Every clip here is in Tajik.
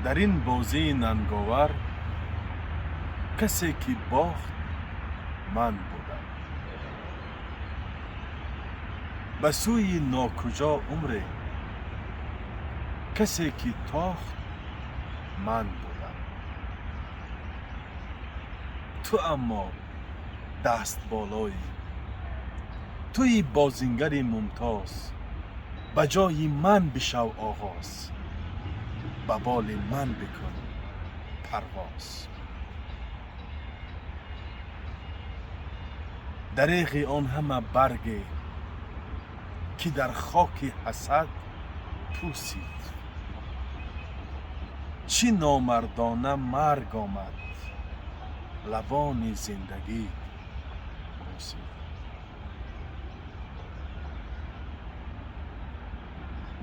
Дар ин бозии нанговар касе ки бохт, ман будам. Ба сӯи нокуҷо умре касе ки тохт, ман будам. Ту аммо дастболоӣ, туи бозингари мумтоз, ба ҷои ман бишав оғоз, ба боли ман бикун парвоз. Дареғи он ҳама барге, ки дар хоки ҳасад пӯсид, чӣ номардона марг омад, лабони зиндагӣ бӯсид.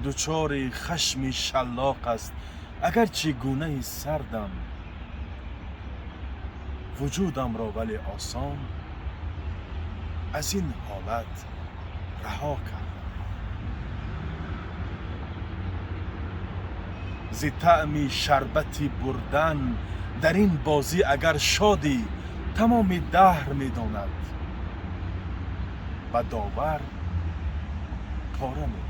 Дучори хашми шаллоқ аст, агарчи гунаи сардам, вуҷудамро вале осон аз ин ҳолат раҳо кардам. Зи таъми шарбати бурдан дар ин бозӣ агар шодӣ, тамоми даҳр медонад, ба довар пора медод.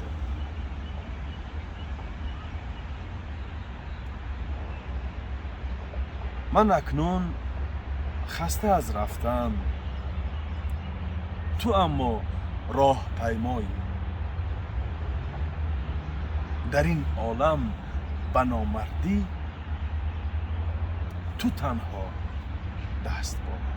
Ман акнун хаста аз рафтан, ту аммо роҳпаймоӣ. Дар ин олам ба номардӣ ту танҳо дастболоӣ.